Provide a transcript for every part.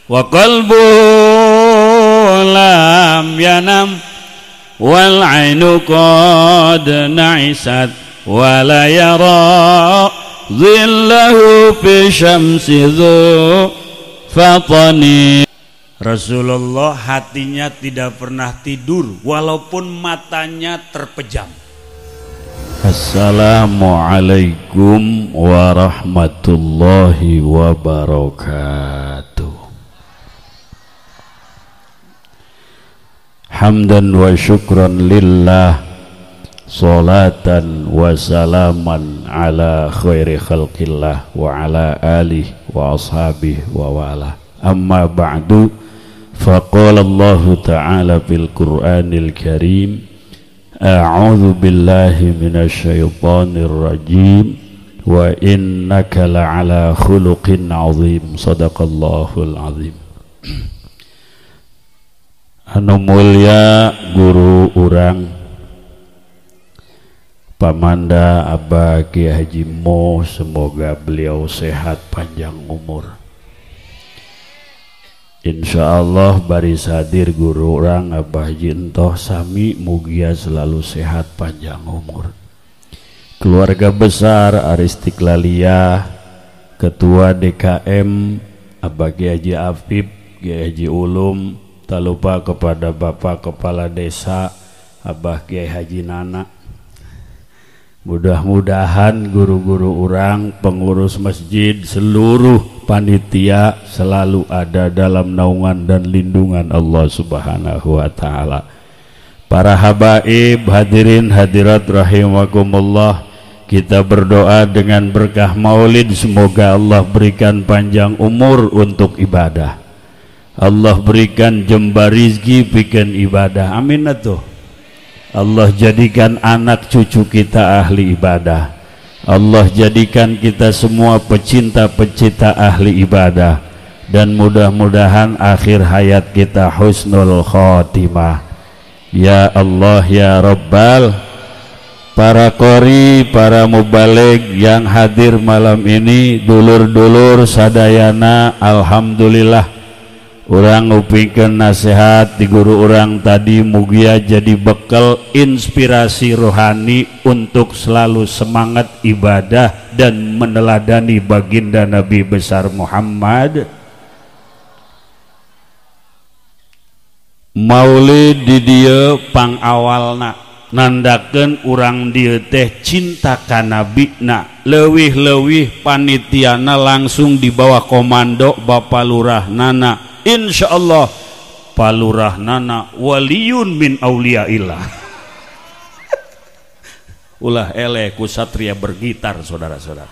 Wa qalbu lam yanam wal ainu qad na'isat wa la yara dhillahu fi syamsi dzu fatani. Rasulullah hatinya tidak pernah tidur walaupun matanya terpejam. Assalamualaikum warahmatullahi wabarakatuh. Hamdan wa syukran lillah, salatan wa salaman ala khairi khalqillah wa ala alihi wa ashabihi wa wala. Amma ba'du, faqala Allahu ta'ala fil Qur'anil Karim, a'udzu billahi minasyaitonir rajim, wa innaka la'ala khuluqin 'azim. Sadaqallahul 'azim. Anu mulia guru urang Pamanda Abah Kiai Haji Mo, semoga beliau sehat panjang umur. Insyaallah baris hadir guru urang Abah Haji Entoh sami, mugia selalu sehat panjang umur. Keluarga besar Aristiklalia, Ketua DKM Abah Kiai Haji Afif, Kiai Haji Ulum, tak lupa kepada Bapak Kepala Desa Abah Kiai Haji Nana. Mudah-mudahan guru-guru urang, pengurus masjid, seluruh panitia selalu ada dalam naungan dan lindungan Allah Subhanahu wa ta'ala. Para habaib, hadirin hadirat rahimakumullah, kita berdoa dengan berkah maulid, semoga Allah berikan panjang umur untuk ibadah, Allah berikan jembar rizki bikin ibadah, amin atuh. Allah jadikan anak cucu kita ahli ibadah, Allah jadikan kita semua pecinta-pecinta ahli ibadah, dan mudah-mudahan akhir hayat kita husnul khotimah. Ya Allah ya Rabbal. Para qori, para mubalig yang hadir malam ini, dulur-dulur sadayana, alhamdulillah. Urang ngupingkeun nasihat di guru urang tadi, mugia jadi bekal inspirasi rohani untuk selalu semangat ibadah dan meneladani baginda Nabi besar Muhammad. Maulid di dieu pangawalna nandakeun urang dieu teh cinta ka nabina, leuwih-leuwih panitiana langsung di bawah komando Bapak Lurah Nana. Insyaallah Palurah Nana waliyun min auliaillah. Ulah eleh ku satria bergitar, saudara-saudara.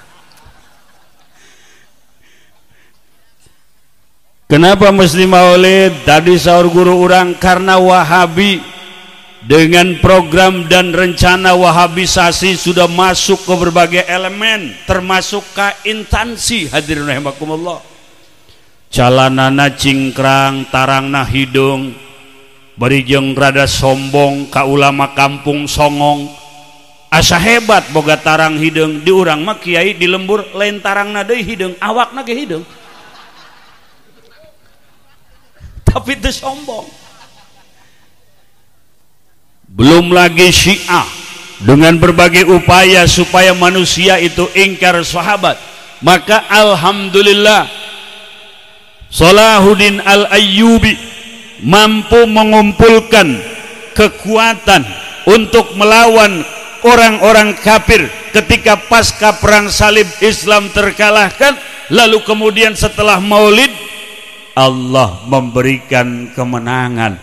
Kenapa mesti maulid? Tadi sahur guru urang, karena Wahabi dengan program dan rencana wahabisasi sudah masuk ke berbagai elemen, termasuk ke instansi. Hadirin rahimakumullah. Calanana cingkrang, tarangna hidung, bari jeung rada sombong ka ulama kampung songong. Asa hebat boga tarang hideung, di urang mah kiai di lembur lain tarangna deui hideung, awakna ge hideung. Tapi teu sombong. Belum lagi Syiah dengan berbagai upaya supaya manusia itu ingkar sahabat. Maka alhamdulillah Salahuddin Al-Ayyubi mampu mengumpulkan kekuatan untuk melawan orang-orang kafir ketika pasca perang salib Islam terkalahkan. Lalu kemudian setelah maulid Allah memberikan kemenangan.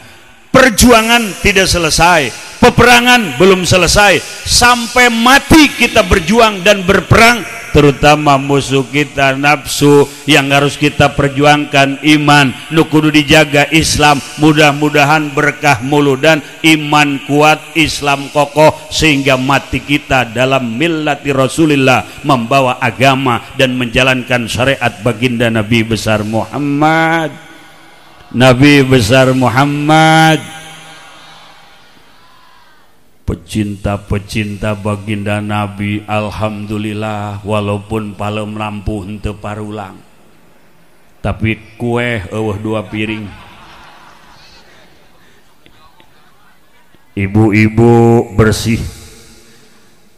Perjuangan tidak selesai, peperangan belum selesai, sampai mati kita berjuang dan berperang, terutama musuh kita nafsu yang harus kita perjuangkan, iman nu kudu dijaga, Islam. Mudah-mudahan berkah muludan, iman kuat, Islam kokoh, sehingga mati kita dalam millati Rasulillah, membawa agama dan menjalankan syariat baginda Nabi besar Muhammad. Nabi besar Muhammad. Pecinta-pecinta baginda Nabi, alhamdulillah walaupun palem lampu henteu parulang. Tapi kue eueuh 2 piring. Ibu-ibu bersih.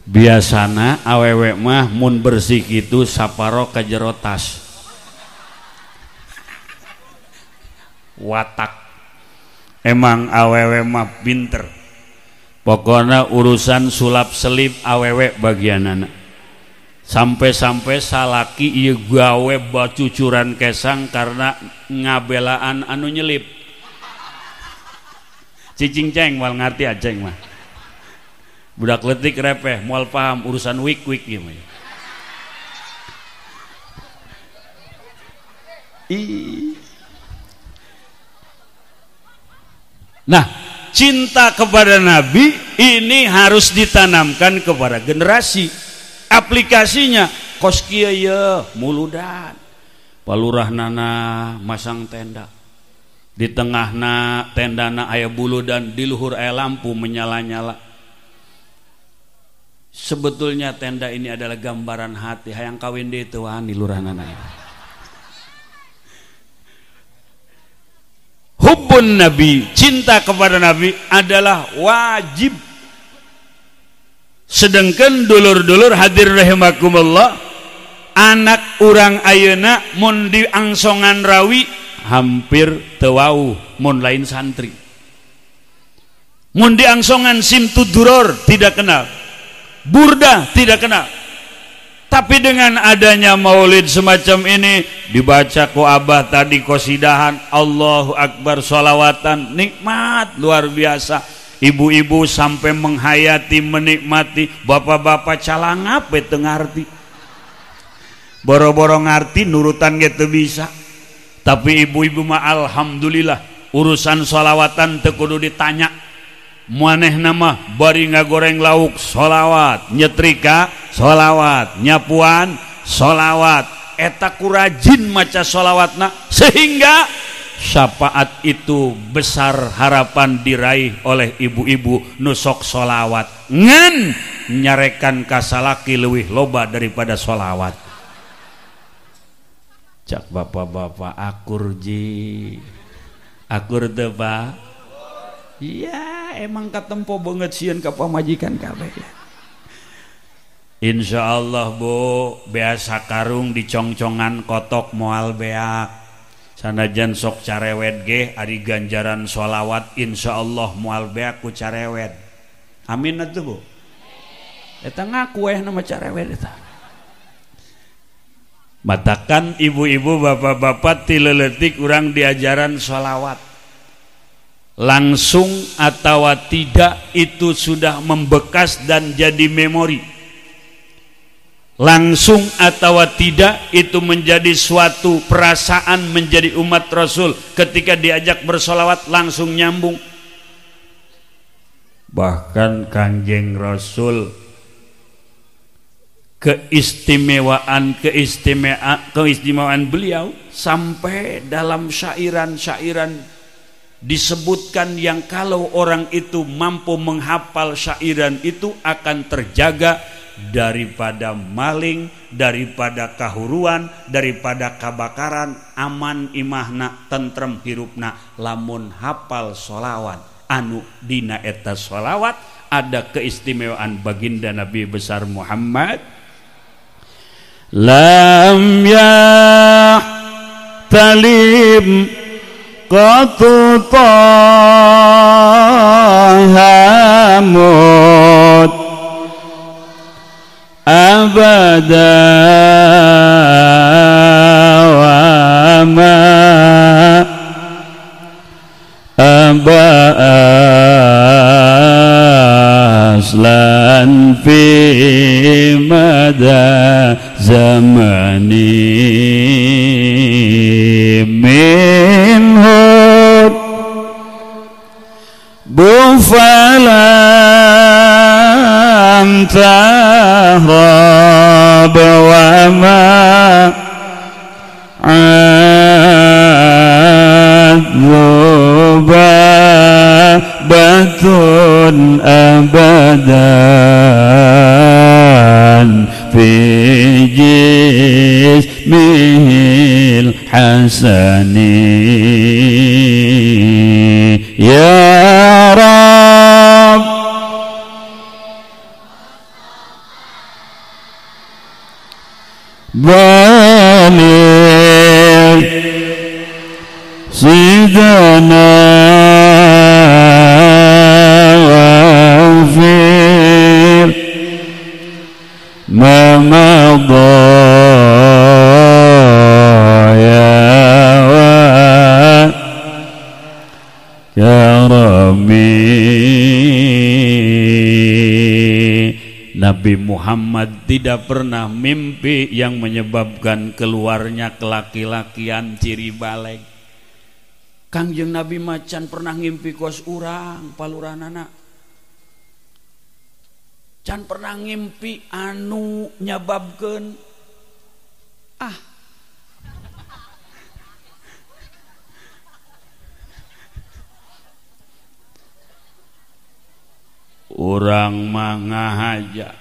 Biasana awewe mah mun bersih kitu saparo ka jero tas. Watak. Emang awewe mah pinter. Pokoknya urusan sulap selip awewe bagianana. Sampai-sampai salaki ieu gawe bacucuran kesang karena ngabelaan anu nyelip. Cicing ceng moal ngarti aceng mah. Budak letik repeh moal paham urusan wik-wik ieu mah. Nah, cinta kepada Nabi ini harus ditanamkan kepada generasi. Aplikasinya kos kieu ye muludan. Palurah nana masang tenda. Di tengahna tendana aya buludan, di luhur aya lampu menyala-nyala. Sebetulnya tenda ini adalah gambaran hati hayang kawin deui teu wani lurah nana. Hubbun Nabi, cinta kepada Nabi adalah wajib. Sedangkan dulur-dulur hadir rahimakumullah, anak urang ayeuna mun diangsongan rawi hampir teu wau mun lain santri. Mun diangsongan simtuduror tidak kenal, burdah tidak kenal. Tapi dengan adanya maulid semacam ini dibaca ku abah tadi kosidahan, Allahu Akbar, sholawatan, nikmat luar biasa. Ibu-ibu sampai menghayati, menikmati, bapak-bapak calangap we teu ngarti. Boro-boro ngarti nurutan ge teu bisa. Tapi ibu-ibu mah alhamdulillah urusan sholawatan teu kudu ditanya. Manehna mah bari ngagoreng lauk sholawat, nyetrika sholawat, nyapuan sholawat, eta ku rajin maca sholawatna sehingga syafaat itu besar harapan diraih oleh ibu-ibu nusok sholawat ngan nyarekan kasalaki leuwih loba daripada sholawat. Cak bapak-bapak akur ji, akur teu Pak? Iya, emang katempo banget sieun ka pamajikan kabeh. Insyaallah Bu, biasa karung dicongcongan kotok moal beak. Sanajan sok carewet ge ari ganjaran sholawat insyaallah moal beak ku carewet. Amin atuh Bu. Eta ngaku eh nama carewet eta. Matakan ibu-ibu bapak-bapak ti leuletik urang diajaran sholawat. Langsung atau tidak itu sudah membekas dan jadi memori. Langsung atau tidak itu menjadi suatu perasaan menjadi umat Rasul. Ketika diajak bersolawat langsung nyambung. Bahkan Kanjeng Rasul keistimewaan beliau sampai dalam syairan-syairan disebutkan yang kalau orang itu mampu menghafal syairan itu akan terjaga daripada maling, daripada kahuruan, daripada kabakaran, aman imahna, tentrem hirupna lamun hafal sholawat. Anu dina eta sholawat ada keistimewaan baginda Nabi besar Muhammad. Lam yahtalim qatu tahamud abada wa ma aba aslan fi mada zamani minhu bufalam tahrab wa ma adzubabatun abadan fi jismihil hasan. hasani ya Rabb baligh sidana waghfir ma madha ya Rabbi. Nabi Muhammad tidak pernah mimpi yang menyebabkan keluarnya kelaki-lakian ciri baleg. Kangjeng Nabi macan pernah ngimpi kos urang paluranana. Can pernah ngimpi anu nyababkeun ah. Urang mah ngahaja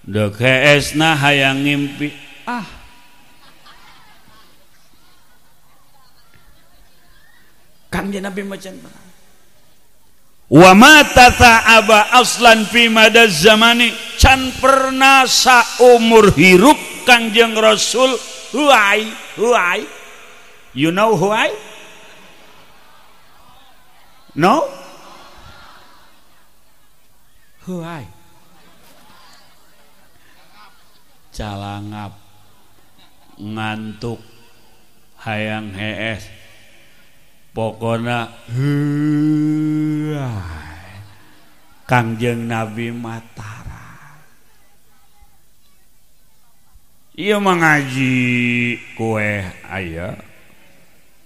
deuk heesna hayang ngimpi ah. Kangjeng Nabi macan pernah. Wa ma tata'aba aslan fi madaz zamani, can pernah saumur hirup Kangjeng Rasul huai huai. You know huai? No? Huai. Calangap, ngantuk, hayang hees, pokona huai. Kangjeng Nabi matara. Ieu mah ngaji kue aya,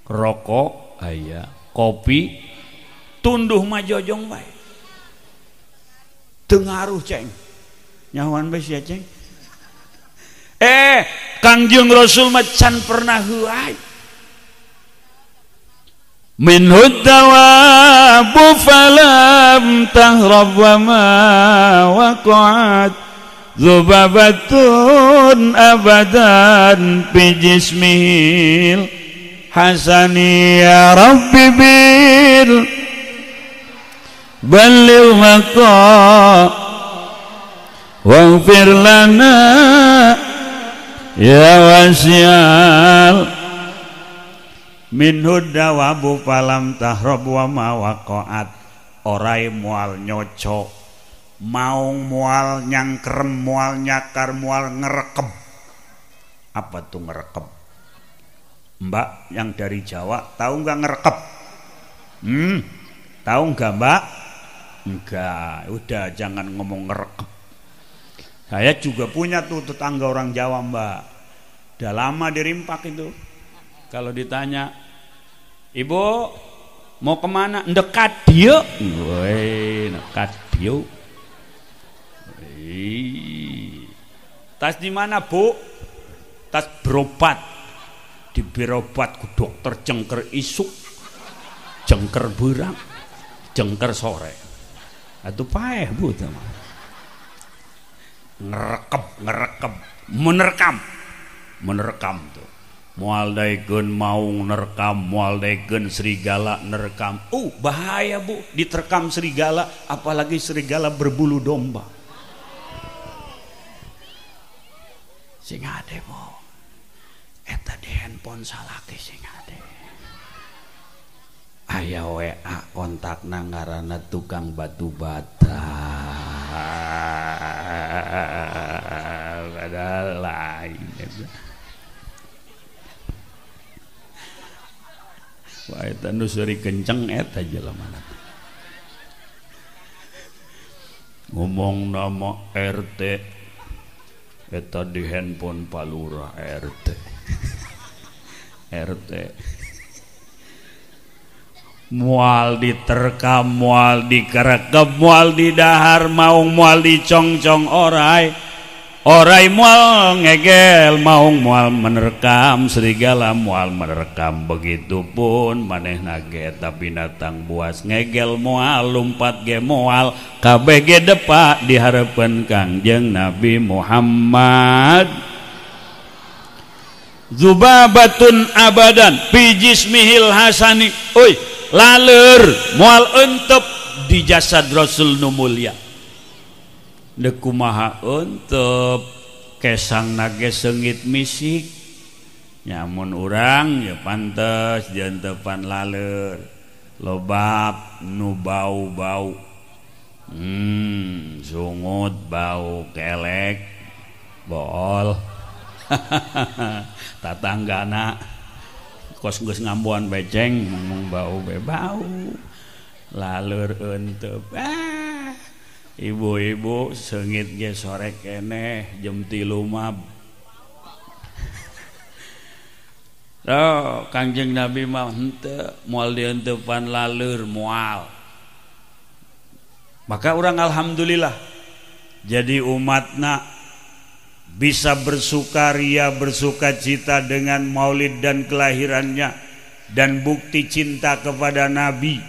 rokok aya, kopi, tunduh majojong bae. Tengaruh ceng, nyawan bae sia ceng. Kangjeng Rasul mah can pernah heuay. Minhu dawabu falam tahrab wa ma waqa'at zubabatun abadan fi jismihil hasani ya rabbi bil balligh maqa waghfir lana ya wasial. Minhu dawabu falam tahrab wa ma waqa'at. Orai mual nyocok, maung mual nyangkrem, mual nyakar, mual ngerekeb. Apa tuh ngerekeb? Mbak yang dari Jawa tahu nggak ngerekeb? Tahu nggak mbak? Enggak, udah jangan ngomong ngerekeb. Saya juga punya tuh tetangga orang Jawa mbak. Udah lama dirimpak itu. Kalau ditanya, ibu mau kemana? Ndekat dia. Woi, ndekat dia. Tas di mana bu? Tas berobat. Di berobat ku dokter jengker isuk, jengker berang, jengker sore. Atuh paeh bu teman. Ngerekeb, ngerekeb, menerkam, menerkam tuh. Moal daekeun maung nerkam, moal daekeun serigala nerkam. Bahaya bu, diterkam serigala, apalagi serigala berbulu domba. Sing ade bu, eta di handphone salaki sing ade. Aya WA kontakna ngaranna tukang batu bata. Padahal lain. Wah, eta nu seuri kenceng eta jelema. Ngomong nama RT eta di handphone Pak Lurah RT. RT. Mual diterkam, mual dikerekep, mual didahar, maung mual dicongcong orai. Orai mual ngegel, maung mual menerkam, serigala mual menerkam. Begitupun manehna ge eta binatang buas ngegel mual, lumpat ge mual, kabeh ge depak di hareupeun Kangjeng Nabi Muhammad. Zubabatun abadan fi jismihil hasani. Oi, laleur moal entep di jasad Rasul nu mulia. Deuk kumaha entep kesang nage seungit misik. Nyamun urang ya pantes dientepan laleur. Lobab nu bau-bau. Sungut bau kelek bool. Tatanggana kos geus ngambuan beceng ngomong bau be bau laleur entep. Ibu-ibu seungit ge sore keneh jam 3 mah. Oh, Kangjeng Nabi mah henteu moal dientepan laleur moal. Maka urang alhamdulillah jadi umatna bisa bersukaria, bersukacita dengan maulid dan kelahirannya dan bukti cinta kepada Nabi.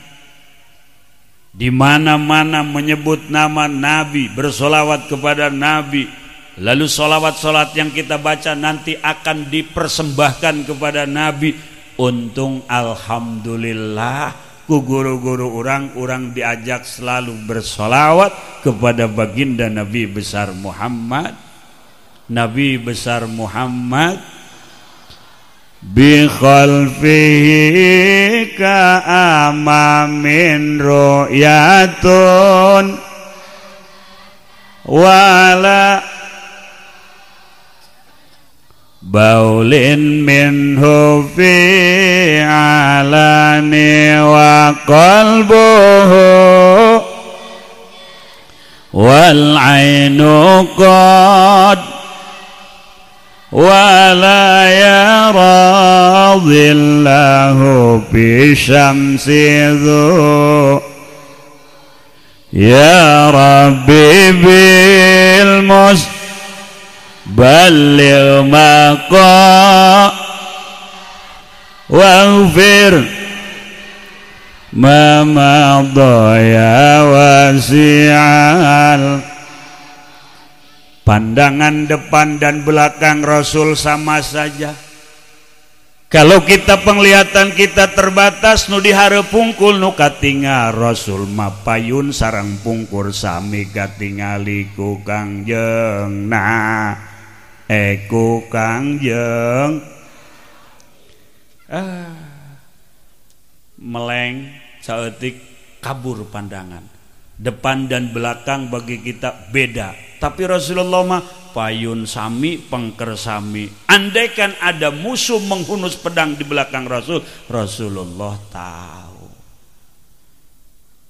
Di mana-mana menyebut nama Nabi, bersolawat kepada Nabi. Lalu solawat-solat yang kita baca nanti akan dipersembahkan kepada Nabi. Untung alhamdulillah ku guru-guru orang-orang diajak selalu bersolawat kepada baginda Nabi besar Muhammad. Nabi besar Muhammad bi khalfihi ka amamin ru'yatun wala baulin minhu fi alani wa qalbuhu wal ainu qad wala yara dhillahu bi syamsi dhu ya rabbi bil mus balligh maqa waghfir ma madha ya wasi'al. Pandangan depan dan belakang Rasul sama saja. Kalau kita penglihatan kita terbatas, nu dihareup pungkul nu katingal Rasul mapayun sareng pungkur sami katingali ku Kangjeng. Nah, ku Kangjeng. Meleng saeutik kabur pandangan. Depan dan belakang bagi kita beda. Tapi Rasulullah mah payun sami, pengker sami. Andaikan ada musuh menghunus pedang di belakang Rasul, Rasulullah tahu.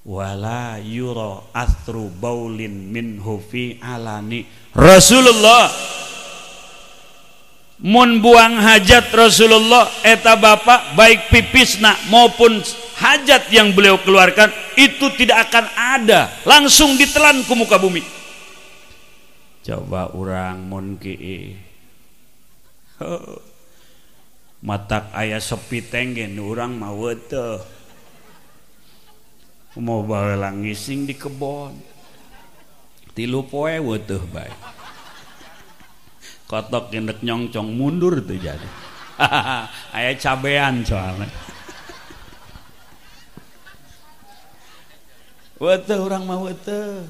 Wala yura athru baulin minhu fi alani. Rasulullah mun buang hajat Rasulullah eta bapak baik pipisna maupun hajat yang beliau keluarkan itu tidak akan ada, langsung ditelan ke muka bumi. Coba urang mun kieu matak aya sepi tenggen urang mah teu mau baheula ngising di kebon 3 poe weteuh bae kotok gendek nyongcong mundur tuh jadi. Aya cabean soalnya. Weteuh urang mah weteuh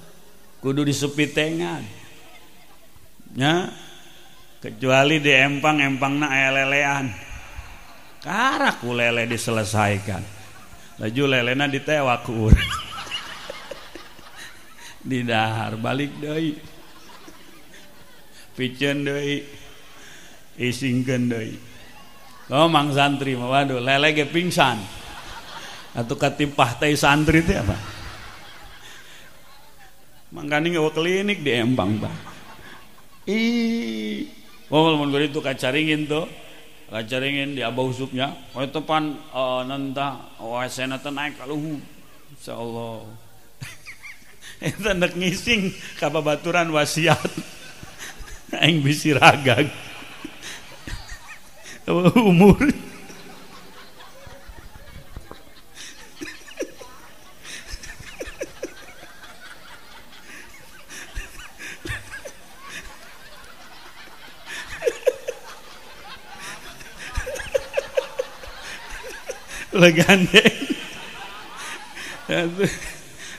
kudu disepitengan. Nya kecuali di empang-empangna aya lelean. Karak ku lele diselesaikan. Laju lelena ditewak ku urang. Di dahar balik deui. Piceun deui. Isingkeun deui. Oh mang santri mah waduh lele ge pingsan. Atuh katimpah teh santri teh apa? Mangkane ngewa klinik di empang Pak. Ih, oh mun itu kacaringin tuh. Kacaringin di abah usupnya. Oh itu pan nentah WC-na teh naik ka luhur. Insyaallah. Eta nek ngising ka babaturan wasiat. Aing bisi ragag. Umur. Ulah gandeng.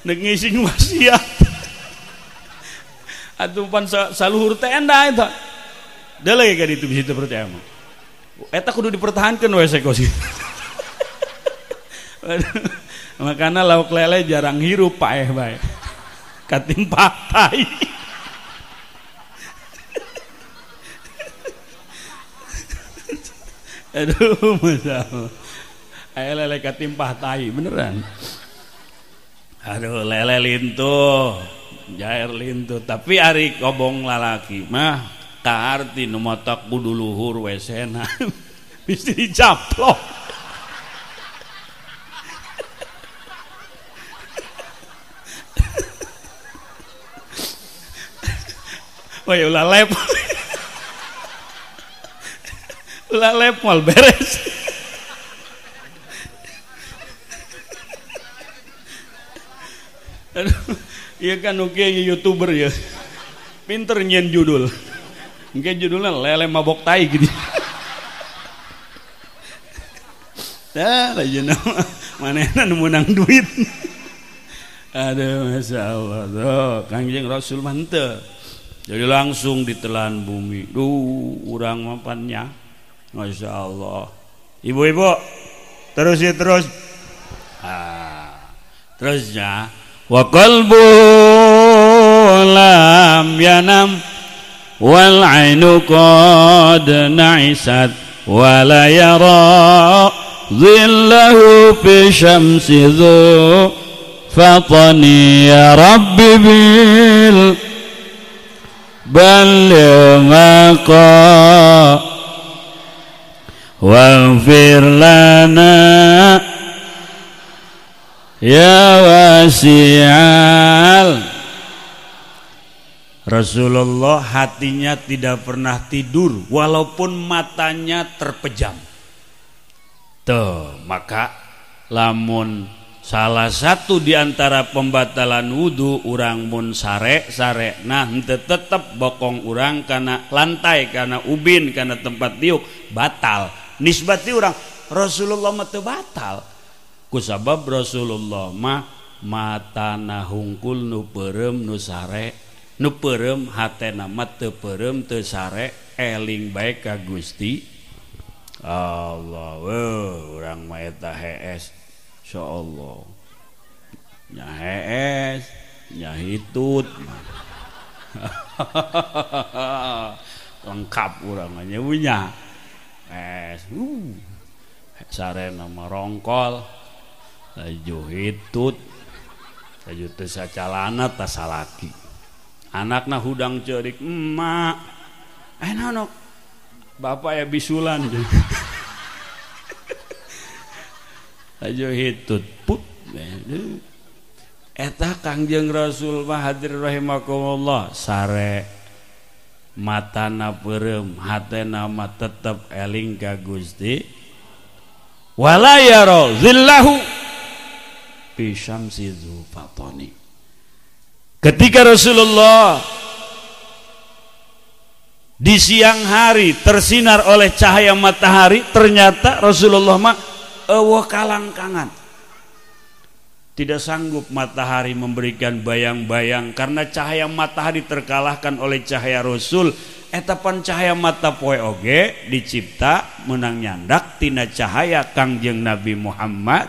Nek ngising wasiat. Atuh pan saluhur tenda eta. Deuleu ka ditu bisi teu percaya mah. Eta kudu dipertahankeun we kos. Makana lauk lele jarang hirup paeh bae. Katimpah tai. Aduh, masalah. Ayo lele katimpah tai beneran. Aduh, lele lintuh, jair lintuh. Tapi ari kobong lalaki mah kaarti nu matak kudu luhur wesena. Mesti dicaplok. Wah, ya ulah lep. Ulah lep mal beres. Aduh, iya kan oke YouTuber ya. Pinter nyen judul. Mungkin judulnya lele mabok tai gitu. Dah, lagi nama manehna nu meunang duit. Aduh, masyaallah. Tuh, Kangjeng Rasul mah henteu. Jadi langsung ditelan bumi. Duh, urang mapannya. Masya Allah. Ibu-ibu, terus ya terus. Ah, terusnya wa qalbu lam yanam wal ainu qad na'isat wa la yara dhillahu fi syamsi dzu fatani ya rabbi bil balligh maqa waghfir lana ya wasi'al. Rasulullah hatinya tidak pernah tidur walaupun matanya terpejam. Tuh, maka lamun salah satu diantara pembatalan wudu urang mun sare sare nah henteu tetep bokong urang kana lantai, kana ubin, kana tempat diuk batal. Nisbati urang Rasulullah mah teu batal. Kusabab Rasulullah mah matana hungkul nu peureum nu sare, nu peureum hatena mah teu peureum teu sare, eling bae ka Gusti Allah. Weuh, urang mah eta hees. Insyaallah. Nya hees, nya hitut. Lengkap urang mah nya. Es. Sarena mah rongkol. Laju hitut. Laju teu sacalana tas salaki. Anakna hudang ceurik, "Emak, naon bapak ya bisulan." Laju hitut put. Eta Kangjeng Rasul mah hadir rahimakumullah sare matana peureum hatena mah tetep eling ka Gusti. Wala yara zillahu fi syamsi dzu fatani. Ketika Rasulullah di siang hari tersinar oleh cahaya matahari, ternyata Rasulullah mah eueuh kalangkangan. Tidak sanggup matahari memberikan bayang-bayang karena cahaya matahari terkalahkan oleh cahaya Rasul. Eta pan cahaya mata poe oge dicipta menang nyandak tina cahaya Kangjeng Nabi Muhammad.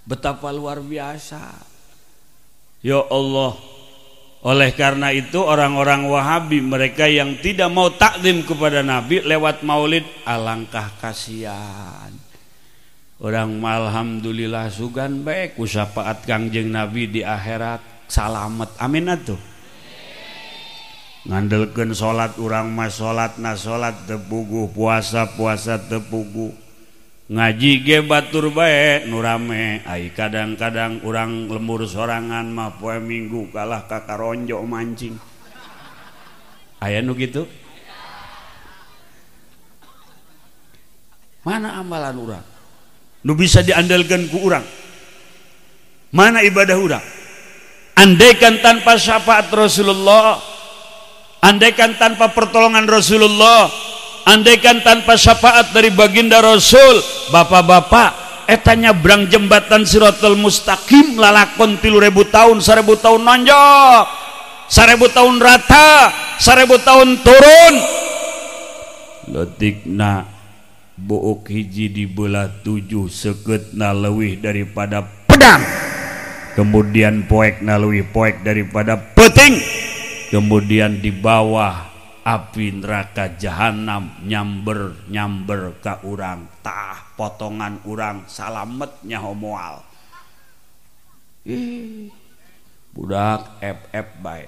Betapa luar biasa. Ya Allah. Oleh karena itu orang-orang Wahabi, mereka yang tidak mau takdim kepada Nabi lewat maulid, alangkah kasihan. Orang alhamdulillah sugan bae ku syafaat Kangjeng Nabi di akhirat salamet. Amin atuh. Ngandelkeun salat urang mah salatna salat teu puguh, puasa-puasa teu puguh. Ngaji ge batur bae nu rame. Ai kadang-kadang urang lembur sorangan mah poe Minggu kalah ka karonjo mancing. Aya nu kitu? Mana amalan urang? Nu bisa diandalkan ku urang? Mana ibadah urang? Andaikan tanpa syafaat Rasulullah, andaikan tanpa pertolongan Rasulullah, Andaikan tanpa syafaat dari baginda Rasul, bapak-bapak eta nyabrang jembatan Siratal Mustaqim lalakon 3000 tahun, 1000 tahun nonjok, 1000 tahun rata, 1000 tahun turun. Letikna buuk hiji dibelah 7, sekeutna leuwih daripada pedang, kemudian poekna leuwih poek daripada peuting, kemudian di bawah api neraka jahanam nyamber nyamber ka urang, tah potongan urang salamet nyaho moal. Ih, budak FF bae.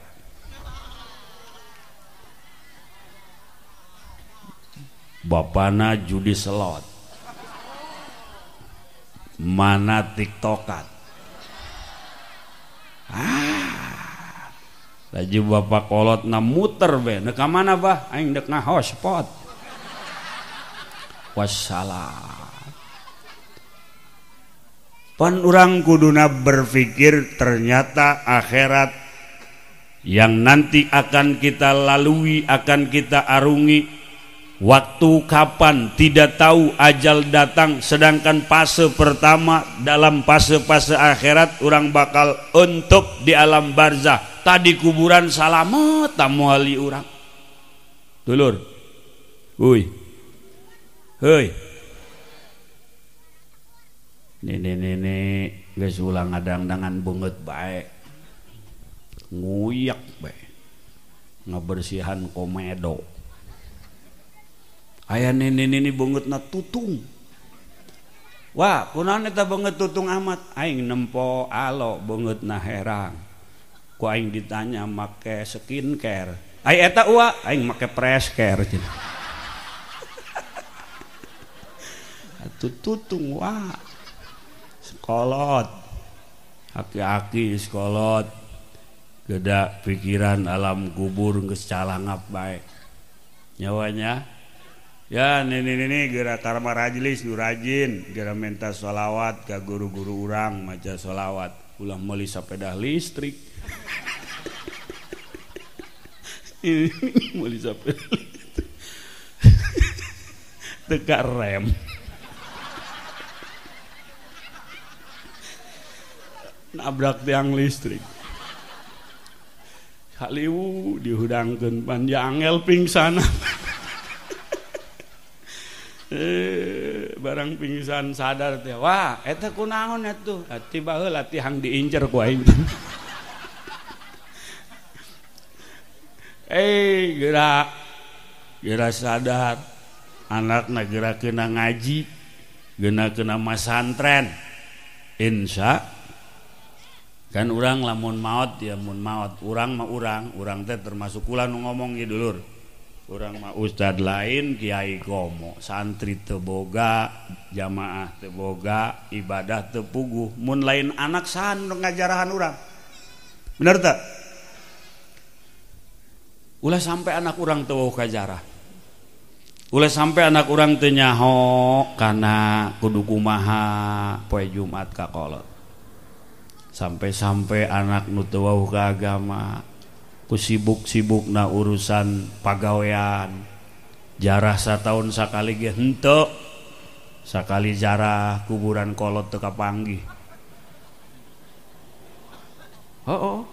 Bapana judi slot, mana tiktokan. Ah, laju bapak kolot na muter be, nek ka mana bah? Aing dek ngahotspot. Wassalam. Pan urang kuduna berpikir ternyata akhirat yang nanti akan kita lalui, akan kita arungi. Waktu kapan tidak tahu, ajal datang. Sedangkan fase pertama dalam fase-fase akhirat orang bakal untuk di alam barzah. Tadi kuburan salamet tamuali urang. Dulur. Uy. Heuy. Nenek-nenek geus ulah ngadangdangan beungeut bae. Nguyak bae. Ngabersihan komedo. Aya nenek-nenek beungeutna tutung. Wah, kunaon eta beungeut tutung amat? Aing nempo alo beungeutna herang. Ku aing ditanya make skincare. Ai eta ua, aing make fresh care cenah. Atuh tutung wah. Sekolot. Aki-aki sekolot. Geda pikiran alam kubur geus calangap bae. Nyawanya ya nenek-nenek geura karma rajlis nu rajin, geura minta sholawat ka guru-guru urang maca sholawat, ulah meuli sepeda listrik. Ini meuli sepeda listrik. Teka rem. Nabrak tiang listrik. Kaliwu dihudangkeun panjang angel pingsan. Barang pingsan sadar teh, wah eta kunaon atuh, tiba heula tihang diincer ku aing. Geura geura sadar anakna geura kena ngaji, geuna kena masantren. Insya kan urang lamun maot ya mun maot, urang mah urang teh termasuk kula nu ngomong ieu dulur. Urang mah ustad lain, kiai komo, santri teu boga, jamaah teu boga, ibadah teu puguh. Mun lain anak saha nu ngajarahan urang? Bener teu? Ulah sampai anak urang teu wauh kajarah. Ulah sampai anak urang teu nyaho kana kudu kumaha poe Jumat ka kolot. Sampai-sampai anak nu teu wauh ka agama, ku sibuk-sibukna urusan pagawean, jarah satahun sakali ge henteu, sakali jarah kuburan kolot teu kapanggih. Oh,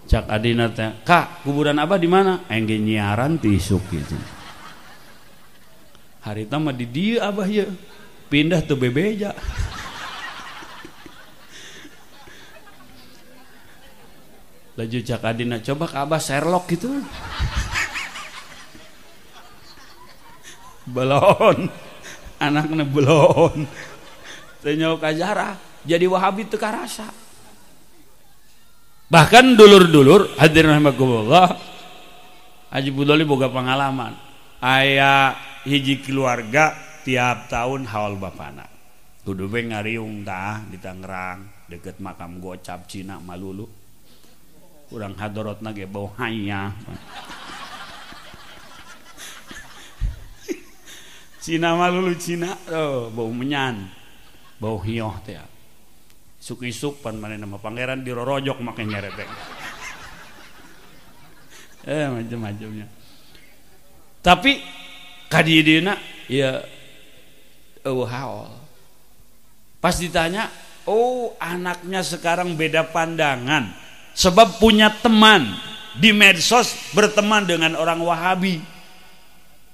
cak adina teh, kak kuburan abah di mana? Aing ge nyiaran ti isuk gitu. Harita mah di dieu abah ieu, pindah teu bebeja. Laju cak adina coba ke abah Sherlock gitu. Belon, anaknya belon. Teu nyaho kajarah, jadi Wahabi teu karasa. Bahkan dulur-dulur hadirin rahimakumullah, Haji Budoli boga pengalaman. Aya hiji keluarga tiap tahun haul bapana. Kudu we ngariung tah di Tangerang deket makam Gocap Cina Malulu. Urang hadorotna ge bau hanya. Cina Malulu Cina, oh, bau menyan, bau hioh teh. Isuk-isuk pan manehna mah pangeran dirorojok make nyereteng. Macam-macamnya. Tapi Ka di-dieuna ya eueuh haol. Pas ditanya, oh anaknya sekarang beda pandangan sebab punya teman di medsos, berteman dengan orang Wahabi.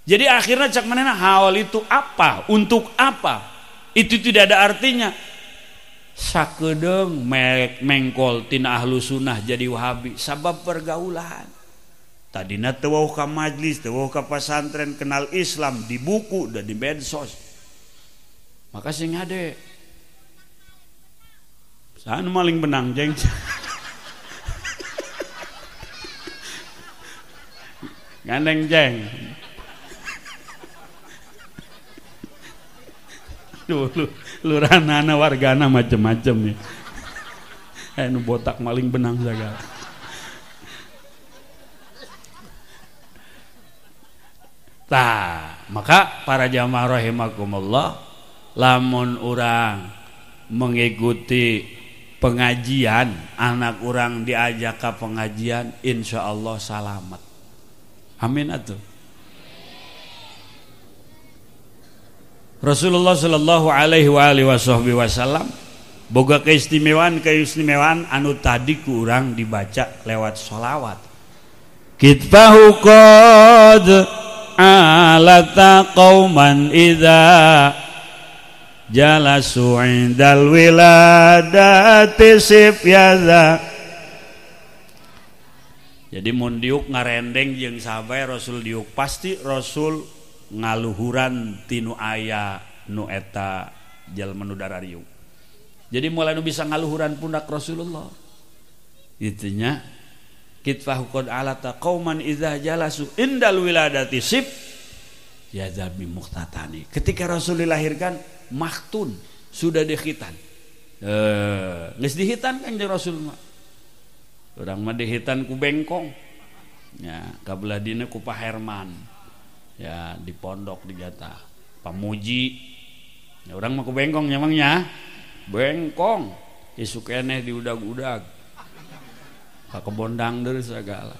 Jadi akhirnya cak manehna haol itu apa? Untuk apa? Itu tidak ada artinya. Sakedeung mengkol tina ahlu sunnah jadi Wahabi sabab pergaulan. Tadina teu wauh ka majlis, teu wauh ka pasantren, kenal Islam di buku dan di medsos. Maka sing hade. Saha nu maling benang jeng? Gandeng jeng. Dulu luranana wargana macem-macem ya. Nu botak maling benang segala. Tah, maka para jamaah rahimakumullah, lamun urang mengikuti pengajian, anak urang diajak ke pengajian, insya Allah salamet. Amin atuh. Rasulullah sallallahu alaihi wa alihi wasallam boga keistimewaan anu tadi ku urang dibaca lewat sholawat. Kitfahu qad alata qauman idza jalasu indal wiladati sifyaza. Jadi mun diuk ngarendeng jeung sahabat Rasul diuk pasti Rasul ngaluhuran tinu aya nu eta jalma nu darariuk. Jadi mulai nu bisa ngaluhuran pundak Rasulullah. Itunya kitfahu qad alata qauman idza jalasu indal wiladati sif yazabi muqtatani. Ketika Rasul dilahirkan maktun sudah dikhitan. Geus dihitan Kanjeng Rasul mah. Urang mah dihitan ku bengkong. Ya, kabelah dina ku Pak Herman. Ya, di pondok di jatah Pamuji. Ya, urang mah ku bengkong nyamangnya. Bengkong isuk keneh diudag-udag. Ka kebondang deui sagala.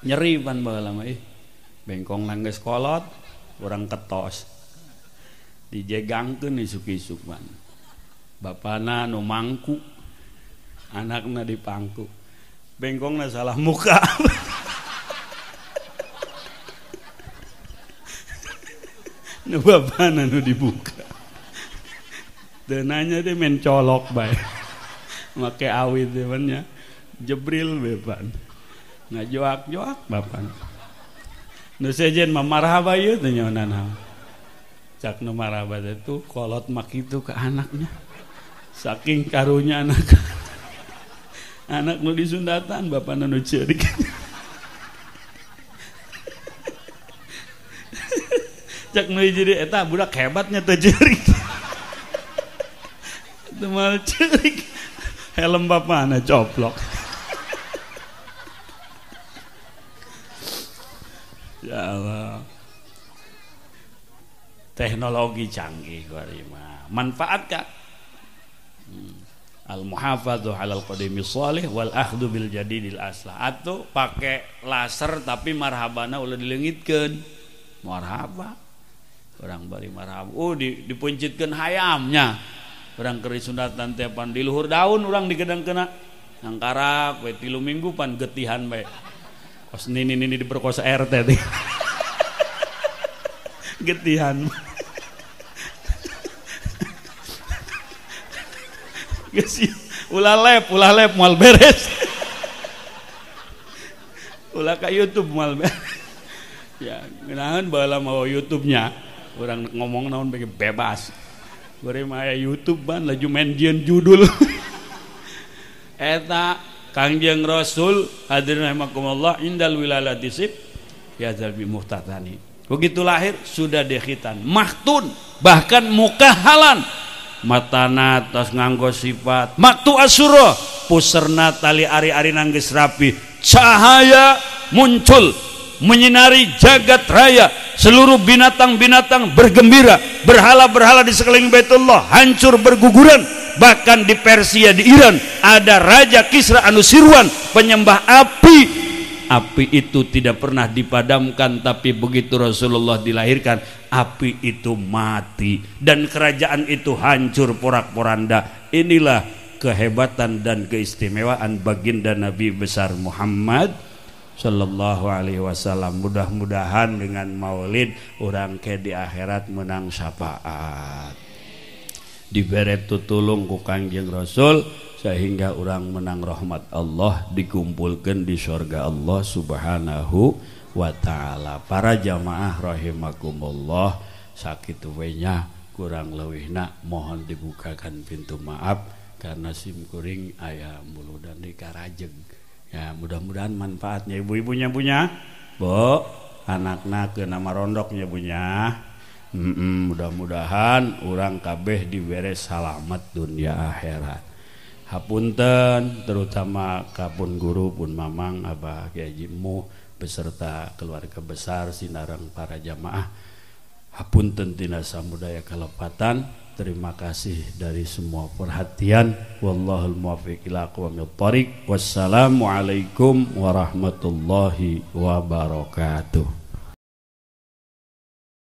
Nyeri pan baheula mah ih. Bengkong nanggeus kolot, urang ketos. Dijegangkeun isuk-isuk pan. Bapana nu mangku, anakna dipangku. Bengkongna salah muka. Nu bapana nu dibuka. Teu nanya deh main colok bae. Make awit teh pan nya. Jebril bae pan. Ngajoak-joak bapan. Nu sejen mah marhaba ieu teh nyaonan naon. Cak nu marhaba teh tuh kolot mah kitu ke anaknya. Saking karunya anak. Anak nu disundatan bapana nu ceurik. Cak nu jadi eta budak hebatnya teu ceurik. Teu mal ceurik. Helm bapana coplok. Ya Allah. Teknologi canggih kuari mah. Manfaatkan. Al muhafadzu alal qadimi shalih wal akhdhu bil jadidil aslah. Atau pakai laser tapi marhabana ulah dileungitkeun. Marhaba. Orang bari marhaba. Oh dipuncitkeun hayamnya. Urang keur disunatan teh pan di luhur daun urang digedang kena. Nangkarak we 3 minggu pan getihan bae. Kos nini nini diperkosa RT teh. Getihan. Geus ulah lep moal beres. Ulah ka YouTube moal beres. Ya, ngeunaheun baheula mau YouTube-nya. Urang ngomong naon bege bebas. Bari mah aya YouTube ban laju main jieun judul. Eta Kangjeng Rasul hadirin rahimakumullah indal wilalati sib ya zalbi muhtatani. Begitu lahir sudah dikhitan, maktun, bahkan mukahalan. Matana tos nganggo sifat maktu asura, puserna tali ari-ari nanggeus rapi, cahaya muncul menyinari jagat raya, seluruh binatang-binatang bergembira, berhala-berhala di sekeliling Baitullah hancur berguguran. Bahkan di Persia, di Iran ada Raja Kisra Anusirwan, penyembah api, Api itu tidak pernah dipadamkan, tapi begitu Rasulullah dilahirkan, api itu mati dan kerajaan itu hancur porak-poranda. Inilah kehebatan dan keistimewaan baginda Nabi besar Muhammad sallallahu alaihi wasallam. Mudah-mudahan dengan maulid urang ke di akhirat menang syafaat, dibere tutulung ku Kangjeng Rasul sehingga orang menang rahmat Allah, dikumpulkan di surga Allah Subhanahu wa taala. Para jamaah rahimakumullah, sakitu we nya, kurang leuwihna mohon dibukakan pintu maaf karena sim kuring aya muludan di karajeg. Ya, mudah-mudahan manfaatnya ibu-ibunya punya, Bu, anakna ke nama rondoknya punya. Mudah-mudahan urang kabeh dibere salamat dunia akhirat. Hapunten terutama kapun guru pun mamang Abah Kiai Jimu beserta keluarga besar sinareng para jamaah. Hapunten tina samudaya kalepatan. Terima kasih dari semua perhatian. Wallahul muwaffiq ila aqwamit thoriq. Wassalamualaikum warahmatullahi wabarakatuh.